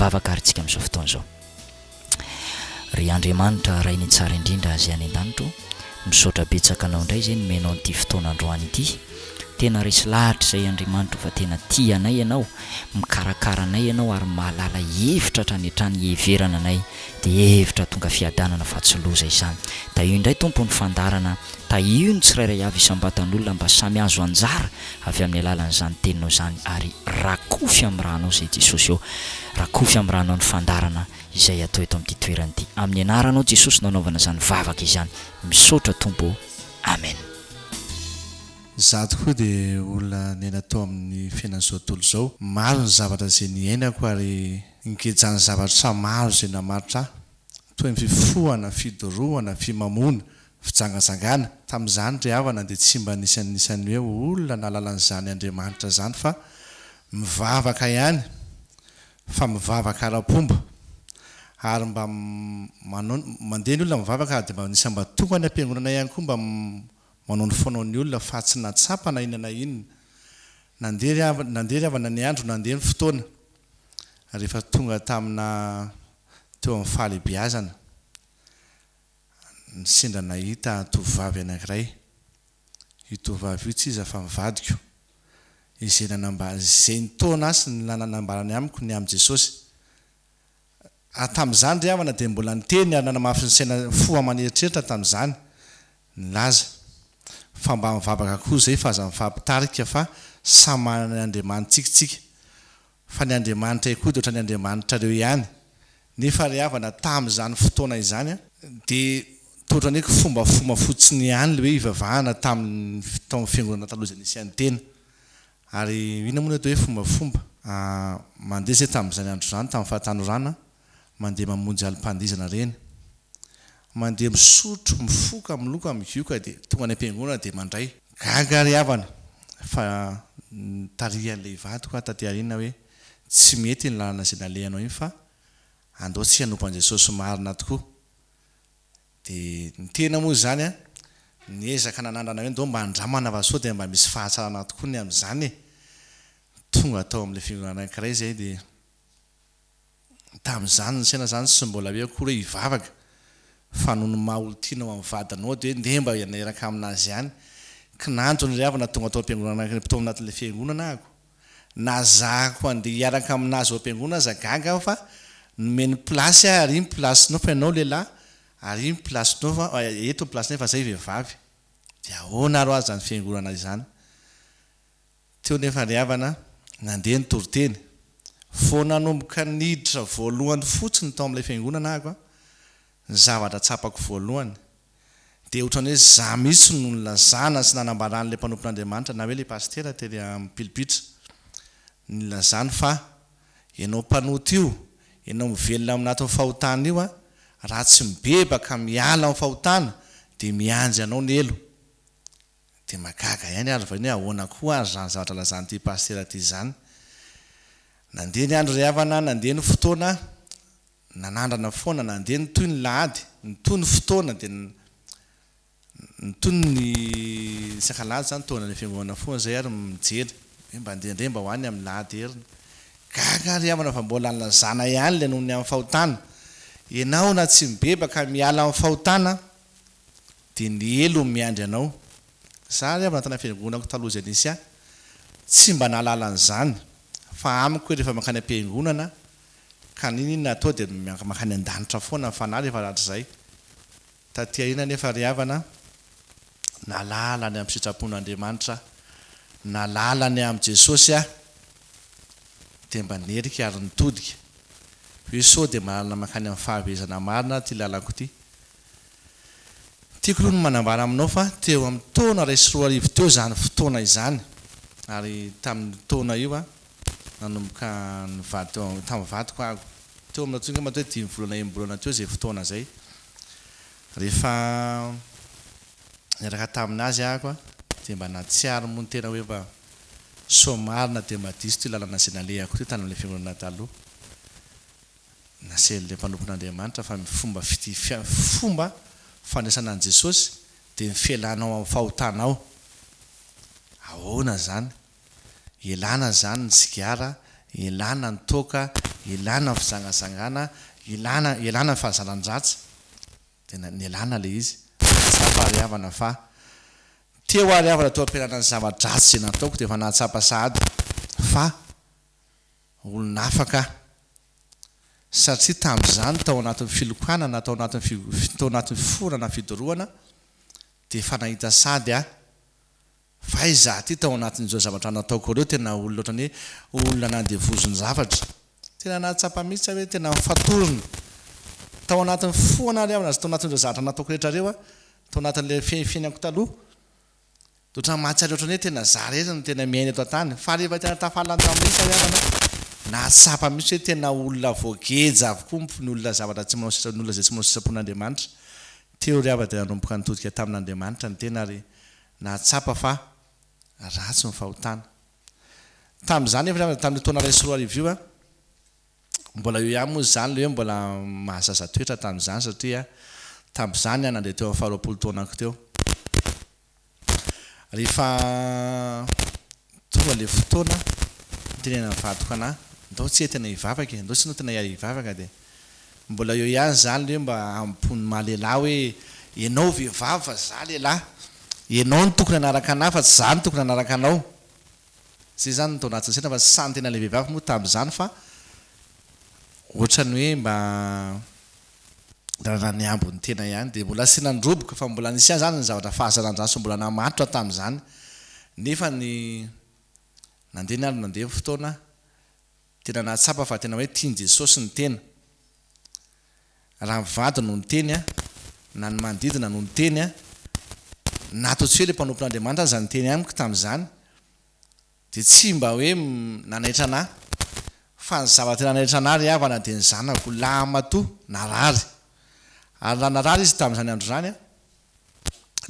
Hivavaka ary tsika amin'izao fotoana izao. Ry Andriamanitra Rain'ny tsara indrindra izay any an-danitra o, misaotra betsaka Anao indray izay nomenao an'ity fotoana androany ity. Tena resy lahatra izay Andriamanitra o fa tena tia anay Ianao, mikarakara anay Ianao ary mahalala hevitra hatrany hatrany hiheverana anay, dia hevitra tonga fiadanana fa tsy loza izany. Tahio indray Tompo ny fandaharana, tahio ny tsirairay avy isam-batan'olona mba samy hahazo anjara avy amin'ny alalan'izany teninao izany ary rakofy amin'ny ranao izay Jesosy ô, rakofy amin'ny ranao ny fandaharana izay atao eto amin'ity toerana ity. Amin'ny anaranao Jesosy no anaovana izany vavaka izany. Misaotra Tompo ô. Amen. Izaho tokoa dia olona niaina tao amin'ny fiainan'izao tontolo izao. Maro ny zavatra izay niainako ary nigejan'ny zavatra maro izay namaritra ahy, toy ny fifohana, fidorohana, fimamoana, fijangajangana. Tamin'izany ry havana dia tsy mba nisy anisan'ny hoe olona nahalala an'izany Andriamanitra izany fa mivavaka ihany fa mivavaka ara-pomba ary mba manao mandeha ny olona mivavaka ary dia mba anisan'ny mba tonga any am-piangonana ihany koa mba manao ny fanaon'ny olona fa tsy nahatsapa na inona na inona. Nandeha ry havana nandeha ry havana ny andro nandeha ny fotoana rehefa tonga tamina teo amin'ny fahalehibeazana sendra nahita tovovavy anankiray Io tovovavy io tsy iza fa ny vadiko, izay nanambara, izay nitaona ahy sy nanambarany amiko ny amin'i Jesosy. Ary tamin'izany ry havana dia mbola niteny ary nanamafy ny saina fo aman'eritreritra tamin'izany, nilaza, fa mba mivavaka koa izay fa aza mifampitarika fa samy manana ny Andriamanitsika tsika. Fa ny Andriamanitray koa dia ohatran'ny Andriamanitrareo ihany. Nefa ry havana tamin'izany fotoana izany dia toa ohatran'ny hoe kifombafomba fotsiny ihany ilay hoe hivavahana tamin'ny tao amin'ny fiangonana taloha izay nisy an'ny tena. Ary inona moa ny atao hoe fombafomba? Mandeha izay tamin'izany andro izany tamin'ny fahatanorana, mandeha mamonjy alim-pandihizana ireny. Mandeha misotro, mifoka, miloka, migioka dia tonga any am-piangonana dia mandray. Gaga ry havana fa nitarihan'ilay vadiko aho taty aoriana hoe tsy mety iny lalana izay nalehanao iny fa andao tsika hanompo an'i Jesosy marina tokoa. Dia ny tena moa izany an, niezaka nanandrana hoe ndao mba handramana fa sao dia mba misy fahatsarana tokoa ny amin'izany e. Tonga tao amin'ilay fiangonana anankiray izay dia. Tamin'izany ny saina izany tsy mbola hoe akory hoe hivavaka fa noho ny maha olon-tianao amin'ny vadinao dia hoe ndeha mba hiaraka aminazy ihany. Kinanjo ny ry havana tonga tao am-piangonana anankiray tao anatin'ilay fiangonana ahako. Na zahako handeha hiaraka aminazy ao am-piangonana aza gaga aho fa nomeny place aho ary iny place-nao fa ianao lehilahy ary iny place-nao fa eto ny place-nay fa zay vehivavy. Dia ahoana ary hoa izany fiangonana izany? Teo nefa ry havana, nandeha ny toriteny. Vao nanomboka niditra voalohany fotsiny tao amin'ilay fiangonana aho, ny zavatra tsapako voalohany, dia ohatran'ny hoe izaho mihitsy no nilazana sy nanambaran'ilay mpanompon'Andriamanitra, na hoe ilay pasitera tery amin'ny pilipitra, nilazany fa, ianao mpanota io, ianao mivelona ao anatin'ny fahotana io, raha tsy mibebaka miala amin'ny fahotana, dia miandry anao ny helo. Dia mahagaga ihany ary vahiny hoe ahoana koa ary izany zavatra lazan'ity pasitera ity izany. Nandeha ny andro ry havana, nandeha ny fotoana, nanandrana foana, nandeha nitohy ny lahady, nitohy ny fotoana dia nitohy ny isak'alahady izany tonga any fiangonana foana izay ary mijery hoe mba andeha indray mba ho any amin'ny lahady heriny. Gaga ary havana fa mbola nilazana ihany ilay noho ny amin'ny fahotana. Ianao na tsy mibebaka miala amin'ny fahotana Dia ny helo no miandry anao. Za ry havana tany am-piangonako taloha izay nisy ahy, tsy mba nahalala an'izany, fa amiko hoe rehefa mankany am-piangonana ka n'inon'inona atao dia mankany an-danitra foana ny fanahy rehefa rahatrizay. Taty aoriana anefa ry havana, nahalala ny amin'ny sitrapon'Andriamanitra aho, nahalala ny amin'i Jesosy aho, dia mba nerika ary nitodika, hoe sao dia mahalala mankany amin'ny fahaverezana marina ary ity lalako ity. Tiako aloha ny manambara aminao fa teo amin'ny taona 2001 teo izany fotoana izany ary tamin'io taona io aho nanomboka nivady teo tamin'ny vadiko aho. Teo amin'ny angamba hoe dimy volana enim-bolana teo izay fotoana izay. Rehefa niaraka tamin'azy aho dia mba nahatsiaro moa ny tena hoe mba sao marina dia mba diso ity lalana izay nalehako ity tany amin'ilay fiangonana taloha. Naselin'ilay mpanompon'Andriamanitra fa ny fomba fitia fomba fandraisana an'i Jesosy dia ny fialanao amin'ny fahotanao. Ahoana izany? Ialana izany ny sigara, ialana ny toaka, Ilana ny fijangajangana, ilana, ialana ny fahazaran-dratsy. Dia nialana ilay izy. Nahatsapa ry havana fa teo aho ry havana teo am-pialana ny zava-dratsy izay nataoko dia efa nahatsapa sahady fa olona afaka aho. Satria tamin'izany tao anatin'ny filokana na tao anatin'ny fi, tao anatin'ny fiforana na fidorohana dia efa nahita sahady aho. Fa izaho ity tao anatin'izao zavatra nataoko ireo tena olona ohatran'ny hoe olona nandevozon-javatra. Tena nahatsapa mihitsy aho hoe tena nofatorina tao anatin'ny fo ana ary aho na tao anatin'ireo zavatra nataoko rehetra ireo aho, tao anatin'ilay fiainako taloha. Dia ohatran'ny mahatsiaro ohatran'ny hoe tena izaho irery no tena miaina eto an-tany. Fa rehefa tena tafala tamin'ilay izy aho havana, nahatsapa mihitsy hoe tena olona voageja avokoa ny olona zavatra tsy manao sitra, ny olona izay tsy manao sitrapon'Andriamanitra. Teo ry havana dia nanomboka nitodika tamin'Andriamanitra ny tena ary nahatsapa fa ratsy ny fahotana. Tamin'izany nefa tamin'io taona 2001 io, mbola eo ihany moa izany ilay hoe mbola mahazaza toetra tamin'izany satria tamin'izany aho nandeha teo amin'ny faharoapolo taonako teo. Rehefa tonga ilay fotoana nitenenan'ny vadiko anà, ndao tsia tena hivavaka e, ndao tsy ianao tena hivavaka dia Mbola eo ihany izany le mba ampon'ny maha lehilahy hoe ianao vehivavy fa za lehilahy, ianao no tokony hanaraka anah fa tsy za no tokony hanaraka anao. Zay izany no tao anatin'ny saina fa tsy sahy niteny an'ilay vehivavy moa tamin'izany fa ohatran'ny hoe mba nanana ny ambiny tena ihany dia mbola tsy nandroboka fa mbola nisy ihany izany ny zavatra fahazaran-dratsy mbola namatotra tamin'izany nefa ny nandeha ny andro nandeha ny fotoana Tena nahatsapa fa tena hoe tian'i Jesosy ny tena. Raha ny vady no niteny an, na ny manodidina no niteny an, na atao tsy hoe ilay mpanompon'Andriamanitra aza niteny amiko tamin'izany, dia tsy mba hoe nanaitra anà. Fa ny zavatra tena nanaitra anà ry havana dia ny zanako lahimatoa narary. Ary raha narary izy tamin'izany andro izany an,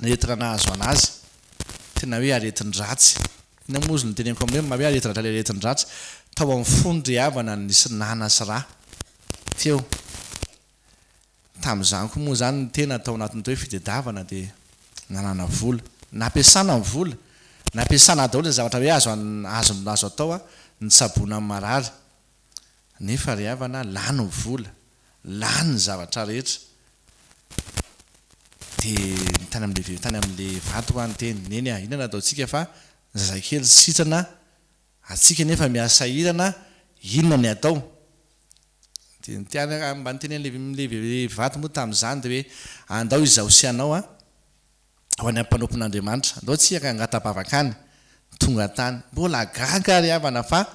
ny aretina nahazo anazy, tena hoe aretin-dratsy. Inona moa izy no teneniko amin'ireny maha hoe aretin-dratsy ilay aretin-dratsy? Tao amin'ny fony ry havana no nisy nana sy ra teo. Tamin'izany koa moa izany ny tena tao anatin'ny atao hoe fitadiavana dia nanana vola. Nampiasana ny vola, nampiasana daholo izay zavatra hoe azo azo azo atao nitsaboana ny marary. Nefa ry havana lany ny vola, lany ny zavatra rehetra. Dia ny tany amin'ilay tany amin'ilay vato hoa niteny, Neny a, inona no ataontsika fa ny zazakely tsy sitrana, antsika nefa mihasahirana, inona ny atao? Dia ny tiany mba nitenen'ilay ilay vato moa tamin'izany dia hoe, andao izaho sy ianao a, ho any amin'ny mpanompon'Andriamanitra. Andao tsika ka hangata-bavaka any. Tonga tany. Mbola gaga ry havana fa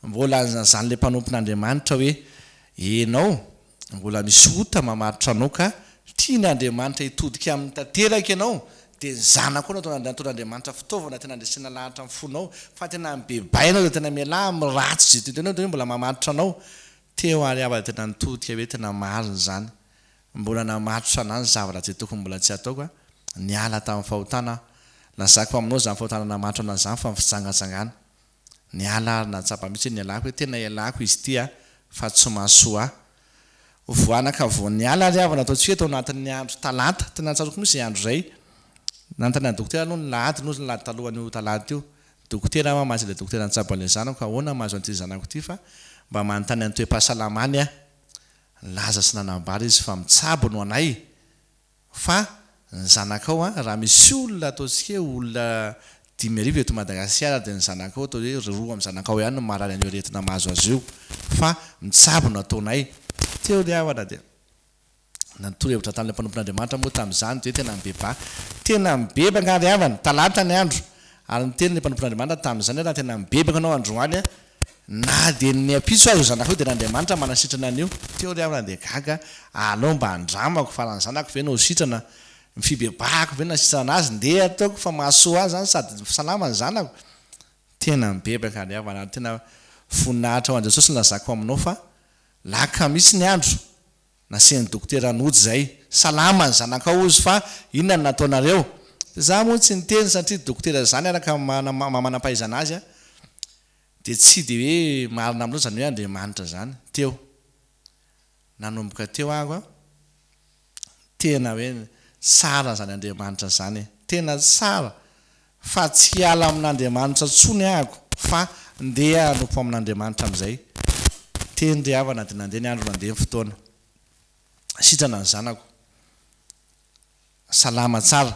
mbola nilazan'ilay mpanompon'Andriamanitra hoe, Ianao, mbola misy ota mamaritra anao ka tian'Andriamanitra hitodika aminy tanteraka ianao, dia ny zanakao no ataon'Andriamanitra fitaovana tena handresena lahatra ny fonao, fa tena mibebaha ianao dia tena mialà amin'ny ratsy izay toy ny hoe mbola mamaritra anao. Teo ary havana tena nitodika hoe tena marina izany. Mbola namatotra anah ny zavatra izay tokony mbola tsy hataoko aho, niala tamin'ny fahotana aho. Lazako aminao izany fahotana namatotra anah izany fa ny fijangajangana. Niala aho ary nahatsapa mihitsy hoe nialako hoe tena ialako izy ity aho fa tsy mahasoa ahy. Voanaka vao niala ary havana ataontsika hoe tao anatin'ny andro talata, tena tsaroako mihitsy izay andro izay. Nanontany an'i dokotera aloha ny lahady noho ny lahady talohan'io talata io. Dokotera aho mantsy ilay dokotera nitsabo an'ilay zanako, ahoana mahazo an'ity zanako ity fa mba manontany an'ny toe-pahasalamany aho. Nilaza sy nanambara izy fa mitsabo no anay fa ny zanakao an, raha misy olona ataontsika hoe olona 5000 eto Madagasikara dia ny zanakao atao hoe roa amin'ny zanakao ihany no marary an'io aretina mahazo azy io fa mitsabo no ataonay. Teo ry havana dia nitory hevitra tamin'ilay mpanompon'Andriamanitra moa tamin'izany dia hoe tena mibebaha. Tena mibebaka ry havana, talata ny andro ary niteny ilay mpanompon'Andriamanitra tamin'izany hoe raha tena mibebaka ianao androany an, Na dia ny ampitso aza io zanakao dia n'Andriamanitra manasitrana an'io. Teo ry havana dia gaga, aleo mba andramako fa raha ny zanako ve no ho sitrana, ny fibebahako ve no nasitrana azy, ndeha ataoko fa mahasoa ahy izany sady salama ny zanako. Tena mibebaka ry havana ary tena voninahitra ho an'i Jesosy ny lazako aminao fa laka mihitsy ny andro nasian'ny dokotera nody izay. Salama ny zanakao hozy fa inona no nataonareo? Za moa tsy niteny satria dokotera izany araka ny maha manam-pahaizana azy a. Dia tsy dia hoe marina aminao izany hoe Andriamanitra izany. Teo. Nanomboka teo aho an, tena hoe tsara izany Andriamanitra izany e. Tena tsara. Fa tsy hiala amin'Andriamanitra intsony ahako fa ndeha hanompo amin'Andriamanitra amin'izay. Teny ry havana dia nandeha ny andro nandeha ny fotoana. Sitrana ny zanako. Salama tsara.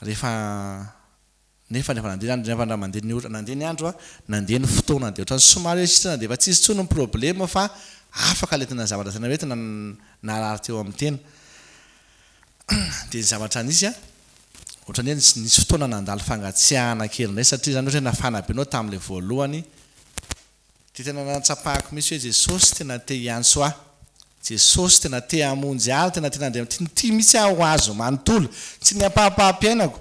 Rehefa nefa rehefa nandeha ny andro nefa mandeha ny ora nandeha ny andro nandeha ny fotoana dia ohatran'ny somary hoe sitrana dia efa tsisy intsony ny problema fa afaka ilay tena zavatra tena hoe tena narary teo amin'ny tena. Dia ny zavatra nisy an, ohatran'ny hoe nisy fotoana nandalo fangatsiahana kely indray satria izany ohatra hoe nafana be ianao tamin'ilay voalohany Dia tena nahatsapako mihitsy hoe Jesosy tena te hiantso ahy, Jesosy tena te hamonjy ahy, tena tian'Andriamanitra, tia mihitsy aho ho azy manontolo, tsy ny ampahampaham-piainako.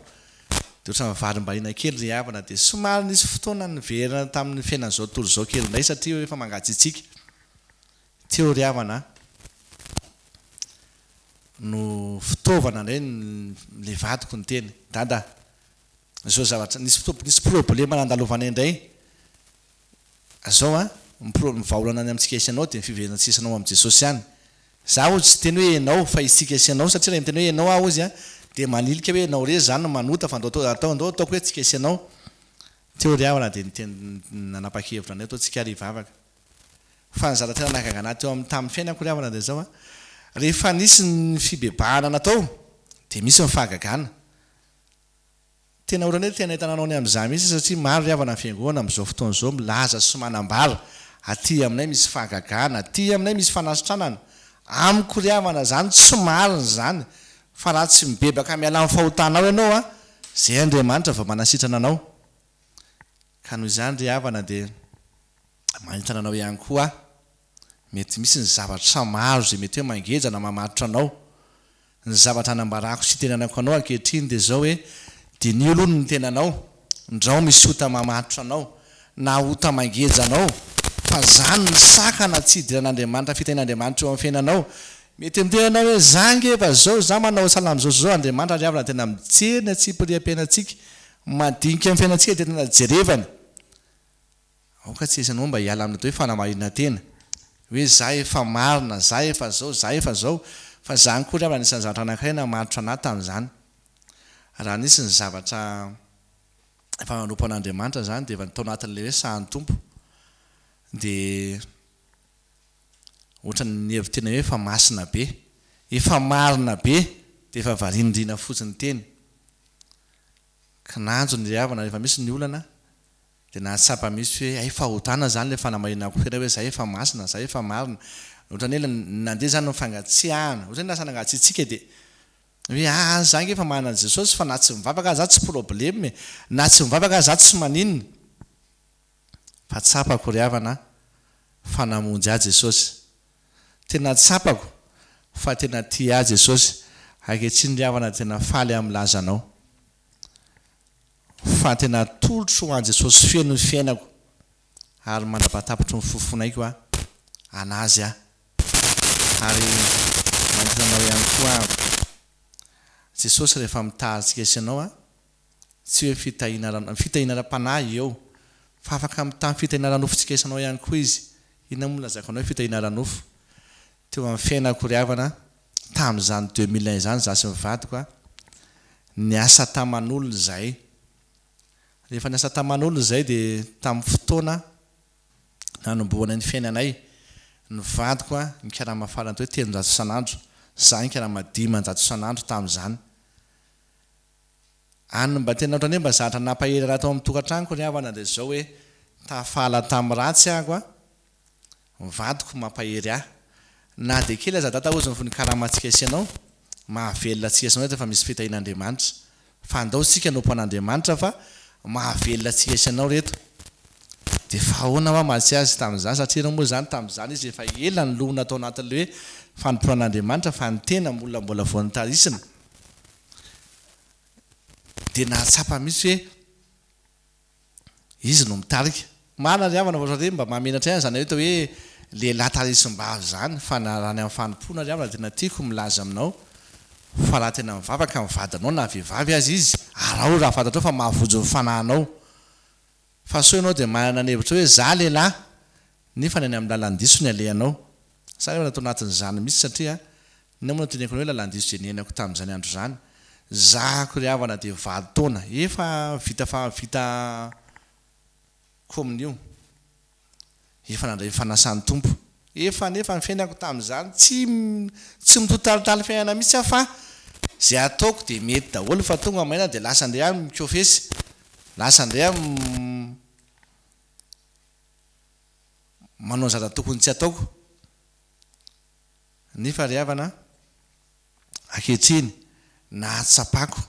Dia ohatran'ny varimbariana kely ry havana, dia somary nisy fotoana niverina tamin'ny fiainan'izao tontolo izao kely indray satria hoe efa mangatsiatsiaka. Teo ry havana no fitaovana indray ilay vadiko niteny, Dada, izao zavatra, nisy fotoa, nisy problema nandalovanay indray. Zao an, ny pro, ny vahaolana any amintsika sy ianao dia ny fiverenantsika sy ianao amin'i Jesosy ihany. Za hozy tsy hiteny hoe ianao fa isika sy ianao satria raha miteny hoe ianao aho hozy an, dia manilika hoe ianao irery zany no manota fa andao atao, atao andao ataoko hoe tsika sy ianao. Teo ry havana dia niteny, nanapa-kevitra indray atao tsika ary hivavaka. Fa ny zavatra tena nahagaga anah teo amin'ny tamin'ny fiainako ry havana dia zao an, rehefa nisy ny fibebahana natao dia misy ny fahagagana. Tena ohatran'ny hoe tena ahitana anao ny amin'izany mihitsy satria maro ry havana ny fiangonana amin'izao fotoana izao milaza sy manambara aty aminay misy fahagagana, aty aminay misy fanasitranana. Amiko ry havana izany tsy marina izany fa raha tsy mibebaka miala amin'ny fahotanao ianao an, izay Andriamanitra vao manasitrana anao. Ka noho izany ry havana dia manentana anao ihany koa aho, mety misy ny zavatra maro izay mety hoe mangeja na mamatotra anao, Ny zavatra anambarako sy itenenako anao ankehitriny dia izao hoe, diniho aloha ny tenanao, ndrao misy ota mamatotra anao, na ota mangeja anao, fa zany no sakana tsy hidiran'Andriamanitra fitahian'Andriamanitra eo amin'ny fiainanao. Mety miteny ianao hoe, za ange efa zao, za manao salamo zao sy zao, Andriamanitra ry havana tena mijery ny antsipiriam-piainantsika, madinika amin'ny fiainantsika dia tena jerevany. Aoka tsy hisy anao mba hiala amin'ny atao hoe fanamarinan-tena, hoe za efa marina, za efa zao, za efa zao, fa zany koa ry havana anisan'ny zavatra anankiray namatotra anah tamin'izany. Raha nisy ny zavatra efa nanompo an'Andriamanitra izany dia efa tao anatin'ilay hoe sahan'ny Tompo dia ohatran'ny nihevi-tena hoe efa masina be, efa marina be dia efa variandriana fotsiny teny. Kinanjo ny ry havana rehefa misy ny olana Dia nahatsapa mihitsy hoe hay fahotana izany ilay fanamarinako tena hoe izahay efa masina, izahay efa marina. Ohatran'ny hoe nandeha izany ny fangatsiahana. Ohatran'ny hoe lasa nangatsiatsiaka dia hoe aa izaho ange efa manana an'i Jesosy fa na tsy mivavaka aza aho tsy problème e, na tsy mivavaka aza aho tsy maninona. Fa tsapako ry havana fa namonjy ahy Jesosy. Tena tsapako fa tena tia ahy Jesosy. Ankehitriny ry havana tena faly aho milaza anao. Fa tena atolotro ho an'i Jesosy feno ny fiainako ary mandra-pahatapitry ny fofonaiko aho, an'Azy aho. Ary manentana anao ihany koa aho. Jesosy rehefa mitaha antsika sy ianao tsy hoe fitahiana ara, fitahiana ara-panahy eo, fa afaka mitaha ny fitahiana ara-nofontsika sy ianao ihany koa Izy. Inona moa no lazaiko anao hoe fitahiana ara-nofo? Teo amin'ny fiainako ry havana, tamin'izany 2001 izany izaho sy ny vadiko a, niasa taman'olona izahay. Rehefa niasa taman'olona izahay dia tamin'ny fotoana nanombohanay ny fiainanay, ny vadiko a, nikarama farany teo hoe 300 isan'andro, izaho nikarama 500 isan'andro tamin'izany. Any mba tena ohatran'ny hoe mba zatra nampahery ahy tao amin'ny tokantranoko ry havana dia izao hoe tafala tamin'ny ratsy aho a, Ny vadiko mampahery ahy. Na dia kely aza dada hozy ny karamantsika sy ianao, mahavelona antsika sy ianao rehefa misy fitahian'Andriamanitra. Fa andao isika hanompo an'Andriamanitra fa mahavelona antsika sy ianao reto. Dia fa ahoana hoa mahatsy azy tamin'izany satria ianao moa izany tamin'izany izy efa ela nilona tao anatin'ilay hoe fanompoana an'Andriamanitra fa ny tena mbola mbola vao notarisina. Dia nahatsapa mihitsy hoe. Izy no mitarika. Marina ry havana fa ohatran'ny hoe mba mahamenatra ihany izany hoe hoe lehilahy tarisim-bavy izany fa na raha ny amin'ny fanompoana ry havana tena tiako milaza aminao fa raha tena mivavaka ny vadinao na vehivavy aza izy araho raha fantatrao fa mahavonjy ny fanahinao fa sao ianao dia manana ny hevitra hoe za lehilahy nefa ny any amin'ny lalan-diso ny alehanao. Za ry havana tao anatin'izany mihitsy satria Inona moa no teneniko anao hoe lalan-diso izay niainako tamin'izany andro izany? Zahako ry havana dia valo taona, efa vita fa vita kominio. Efa nandray ny fanasan'ny Tompo. Efa anefa ny fiainako tamin'izany tsy tsy mitotalitaly fiainana mihitsy aho fa izay ataoko dia mety daholo fa tonga maina dia lasa indray aho mikofesy, lasa indray aho manao ny zavatra tokony tsy ataoko. Nefa ry havana ankehitriny nahatsapako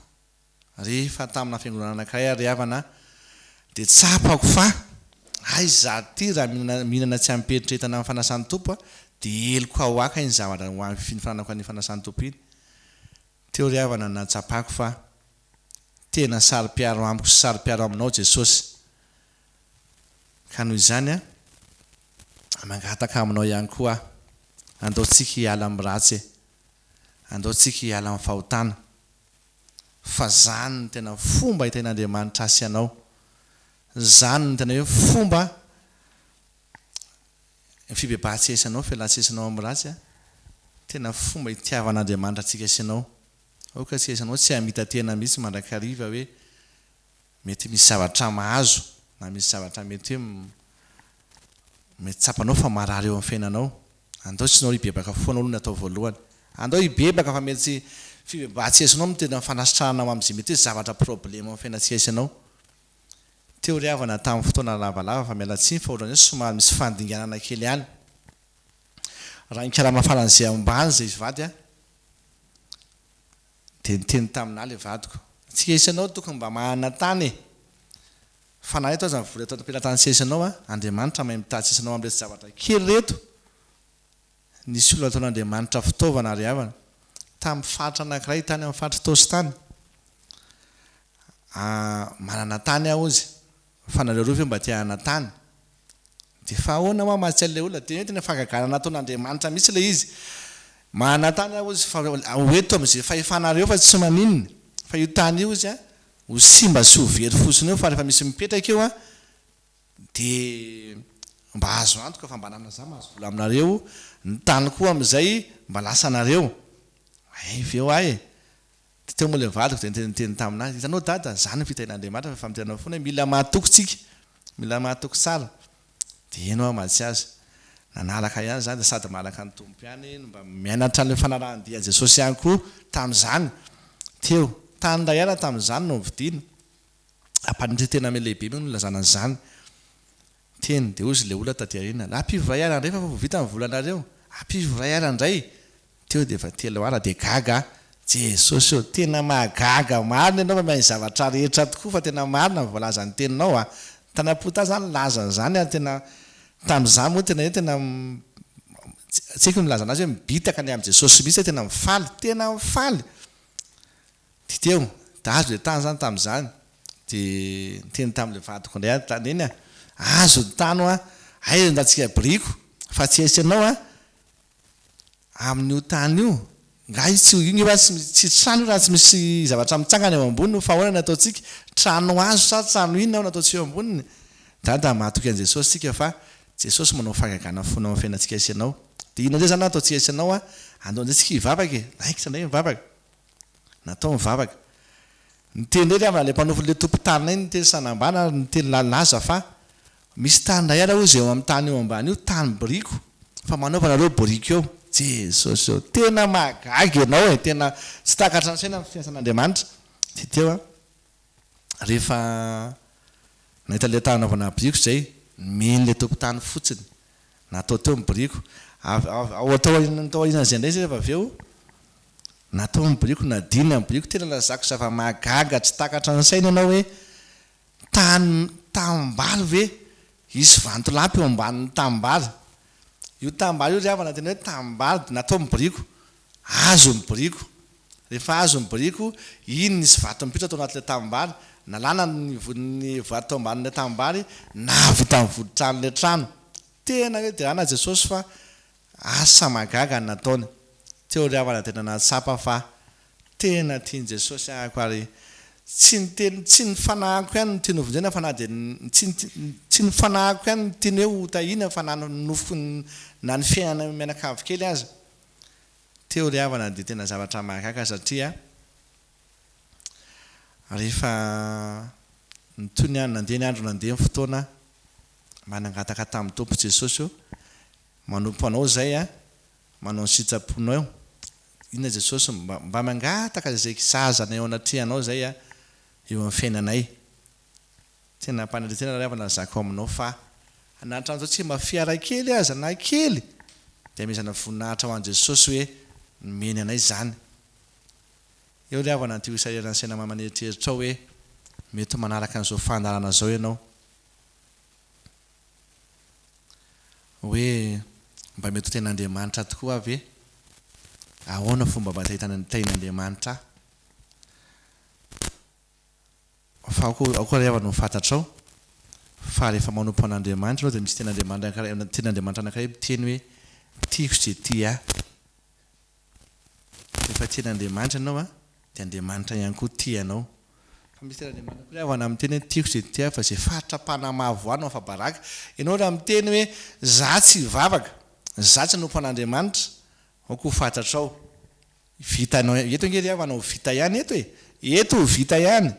Rehefa tamina fiangonana anankiray aho ry havana dia tsapako fa hay izaho ity raha mihinana mihinana tsy amim-pieritreretana amin'ny fanasan'ny Tompo aho dia heloka ho ahy kay ny zavatra ho an'ny fananako an'iny fanasan'ny Tompo iny. Teo ry havana no nahatsapako fa tena saro-piaro amiko sy saro-piaro aminao Jesosy. Ka noho izany aho mangataka aminao ihany koa aho, andao tsika hiala amin'ny ratsy e! Andao tsika hiala amin'ny fahotana. Fa zany no tena fomba hitahian'Andriamanitra ahy sy anao. Zany no tena hoe fomba fibebahantsika sy anao, fialantsika sy anao amin'ny ratsy. Tena fomba itiavan'Andriamanitra antsika sy anao. Aoka isika sy anao tsy hamita-tena mihitsy mandrakariva hoe Mety misy zavatra mahazo na misy zavatra mety hoe mety tsapanao fa marary eo amin'ny fiainanao. Andao tsy nao hibebaka foana aloha ny atao voalohany. Andao hibebaka fa mety fibebahantsika sy anao no tena fanasitranana ho amin'izay mety hoe zavatra problème amin'ny fiainantsika sy anao. Teo ry havana tamin'ny fotoana lavalava fa miala tsiny fa ohatran'ny hoe somary misy fandinganana kely ihany. Raha ny karama faran'izay ambany izay vady a. Dia niteny taminà ilay vadiko, Tsika isanao tokony mba manana tany e! Fa na eto aza ny vola eto am-pelatantsika isanao a, Andriamanitra mahay mitaha isanao amin'ireto zavatra kely ireto. Nisy olona nataon'Andriamanitra fitaovana ry havana, tamin'ny faritra anankiray tany amin'ny faritr'i Itaosy tany. Manana tany aho hozy. Fa nareo roa ve mba te hanana tany? Dia fa ahoana hoa mahatsy an'ilay olona? Dia hoe tena fahagagana nataon'Andriamanitra mihitsy ilay izy. Manana tany aho hozy fa ho eto amin'izay fahefanareo fa tsy maninona. Fa io tany io hozy ho simba sy ho very fotsiny eo fa rehefa misy mipetraka eo dia mba azo antoka fa mba nanana za mahazo vola aminareo, ny tany koa amin'izay mba lasanareo. Hay ve hoa e! Dia teo moa ilay vadiko dia niteny tamin'ahy, hitanao dada, izany ny fitahian'Andriamanitra fa efa miteny anao foana hoe mila mahatoky tsika, mila mahatoky tsara. Dia eny hoa mantsy azy. Nanaraka ihany izany dia sady manaraka ny Tompo ihany no mba mianatra ny fanarahan-dia an'i Jesosy ihany koa tamin'izany. Teo, tany iray ihany tamin'izany no novidiana. Ampanetren-tena lehibe moa no nilazana an'izany. Teny, dia hozy ilay olona taty aoriana, ampio iray ara indray fa efa vao vita ny volanareo, ampio iray ara indray. Teo dia efa telo ara dia gaga aho, Jesosy ô, tena mahagaga marina ianao fa mahay ny zavatra rehetra tokoa fa tena marina ny voalazan'ny teninao a. Tany am-po tany za nilaza an'izany ary tena tamin'izaho moa tena hoe tena tsy haiko ny milaza an'azy hoe mibitaka ny amin'i Jesosy mihitsy aho tena mifaly, tena mifaly. Dia teo, dia azo ilay tany izany tamin'izany, dia niteny tamin'ilay vadiko indray aho, tandreny a, azo ny tany hoa, aiza ny antsika biriko fa tsy hainao a, amin'io tany io, nga io tsy io nge tsy tsy trano io raha tsy misy zavatra mitsangana eo amboniny fa ahoana ny ataontsika, trano hazo sa trano inona no ataontsika eo amboniny? Dada mahatoky an'i Jesosy tsika fa Jesosy manao fahagagana foana ao amin'ny fiainantsika sy ianao, dia inona indray izany no ataontsika sy ianao a, andao indray tsika hivavaka e, raikitra indray mivavaka. Natao ny vavaka. Niteny indray ry havana ilay mpanompon'ilay tompon-tany iny niteny sanambana ary niteny nilaza fa misy tany iray ary hozy eo amin'ny tany io ambany io, tany biriky fa manaova nareo biriky eo. Jesosy ô! Tena mahagaga ianao e! Tena tsy takatra ny saina ny fiasan'Andriamanitra. Dia teo aho rehefa nahita ilay tany nanaovana biriky izay, nomen'ilay tompon-tany fotsiny. Natao teo ny biriky. Avy ao tao aorian'ny tao aorianan'izay indray izay rehefa avy eo, natao ny biriky, nadina ny biriky, tena lazako zava-mahagaga tsy takatra ny saina ianao hoe tany tanimbary ve hisy vantolampy eo ambanin'ny tanimbary? Io tanimbary io ry havana tena hoe tanimbary dia natao ny biriky, azo ny biriky, rehefa azo ny biriky, iny nisy vato mipoitra tao anatin'ilay tanimbary, nalana ny ny vato tao ambanin'ilay tanimbary, nahavita ny voditrano ilay trano. Tena hoe derana Jesosy fa asa mahagaga ny nataony. Teo ry havana tena nahatsapa fa tena tian'i Jesosy ahako ary tsy ny teny tsy ny fanahiko ihany no tiany hovonjena fa na dia tsy tsy ny fanahiko ihany no tiany hoe hotahiana fa na ny nofoko na ny fiainana mianakavy kely aza. Teo ry havana dia tena zavatra mahagaga satria rehefa nitohy ny andro nandeha ny andro nandeha ny fotoana. Mba nangataka tamin'ny Tompo Jesosy ô, manompo Anao izay a, manao ny sitraponao. Inona Jesosy, mba mba mangataka izay sahaza anay eo anatrehanao izay a, eo amin'ny fiainanay. Tena ampanadritena ry havana lazako aminao fa na hatramin'izao tsy mba fiara kely aza na kely dia amezana voninahitra ho an'i Jesosy hoe nomeny anay izany. Eo ry havana an'ity hoisahirana ny saina maman'eritreritrao hoe mety ho manaraka an'izao fandaharana izao ianao. Hoe mba mety ho tena Andriamanitra tokoa aho ve? Ahoana fomba mba tahian'Andriamanitra ahy? Fa aoka aoka ry havana ho fantatrao fa rehefa manompo an'Andriamanitra ianao dia misy tenin'Andriamanitra anankiray tenin'Andriamanitra anankiray miteny hoe tiako izay tia ahy. Rehefa tian'Andriamanitra ianao an, dia Andriamanitra ihany koa tia anao. Fa misy tenin'Andriamanitra koa ry havana miteny hoe tiako izay tia ahy fa izay faritra mpanamavo ahy no afa-baraka. Ianao raha miteny hoe za tsy hivavaka, za tsy hanompo an'Andriamanitra, aoka ho fantatrao Vitanao eto ange ry havana ho vita ihany eto e! Eto ho vita ihany!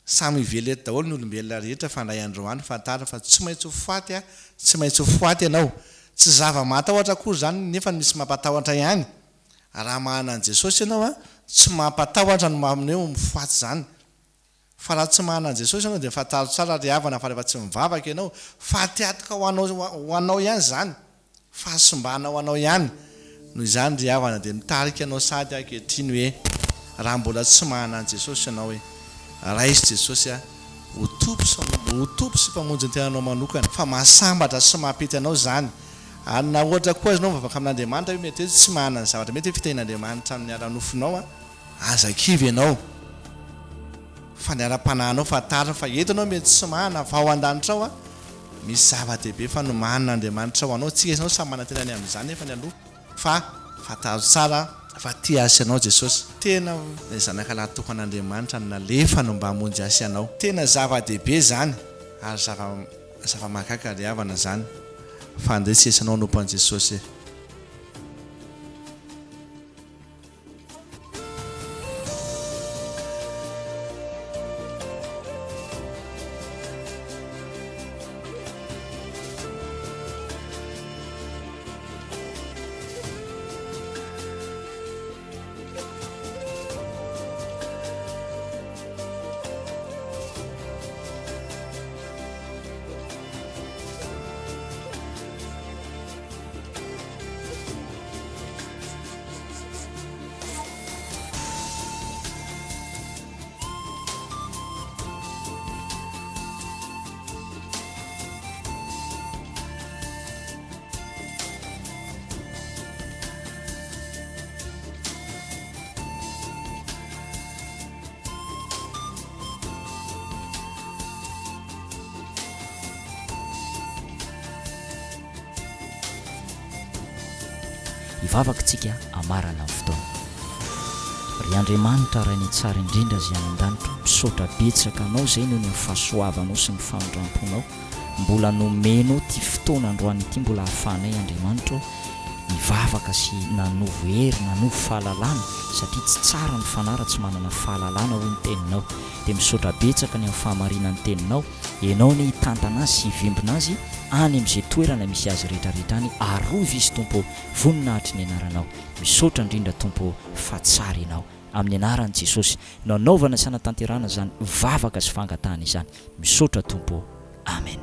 Samy hively eto daholo ny olombelona rehetra fa ndray androany fantaro fa tsy maintsy ho faty a! Tsy maintsy ho foaty ianao! Tsy zava-mahatahotra akory izany nefa misy mampatahotra ihany! Raha manana an'i Jesosy ianao a! Tsy mampatahotra ny maha hoe mifoaty izany! Fa raha tsy manana an'i Jesosy ianao dia fantaro tsara ry havana fa rehefa tsy mivavaka ianao, fatiantoka ho anao ho anao ihany izany, fahasimbana ho anao ihany. Noho izany ry havana dia mitarika anao sady aho ankehitriny hoe raha mbola tsy manana an'i Jesosy ianao hoe raiso Jesosy aho ho Tompo sy ho Tompo sy Mpamonjy ny tenanao manokana fa mahasambatra sy mampety anao izany ary na ohatra koa aza ianao mivavaka amin'Andriamanitra hoe mety hoe tsy manana ny zavatra mety hoe fitahian'Andriamanitra amin'ny ara-nofonao an Aza kivy ianao fa ny ara-panahinao fantaro fa eto ianao mety tsy manana fa ao an-danitra ao misy zava-dehibe fa nomanin'Andriamanitra ho anao, tsika sy ianao samy manantena ny amin'izany nefa ny aloha fa fantaro tsara fa tia ahy sy ianao Jesosy, tena ilay zanaka lahy tokan'Andriamanitra no nalefany mba hamonjy ahy sy ianao, tena zava-dehibe izany ary zava zava-mahagaga ry havana izany fa andeha tsy esanao hanompo an'i Jesosy e. Hivavaka tsika hamarana ny fotoana. Ry Andriamanitra Rainay tsara indrindra izay any an-danitra, misaotra betsaka Anao izay noho ny amin'ny fahasoavanao sy ny famindram-ponao mbola nomenao ity fotoana androany ity mbola ahafahanay Andriamanitra o nivavaka sy nanovo hery nanovo fahalalana satria tsy tsara ny fanahy raha tsy manana fahalalana hoy ny teninao dia misaotra betsaka ny amin'ny fahamarinan'ny teninao Ianao anie hitantana azy sy hivimbina azy any amin'izay toerana misy azy rehetra rehetra any, arovy izy Tompo ô, voninahitry ny anaranao. Misaotra indrindra Tompo ô fa tsara Ianao. Amin'ny anaran'i Jesosy no anaovana sy anatanterahana izany vavaka sy fangatahana izany. Misaotra Tompo ô. Amen.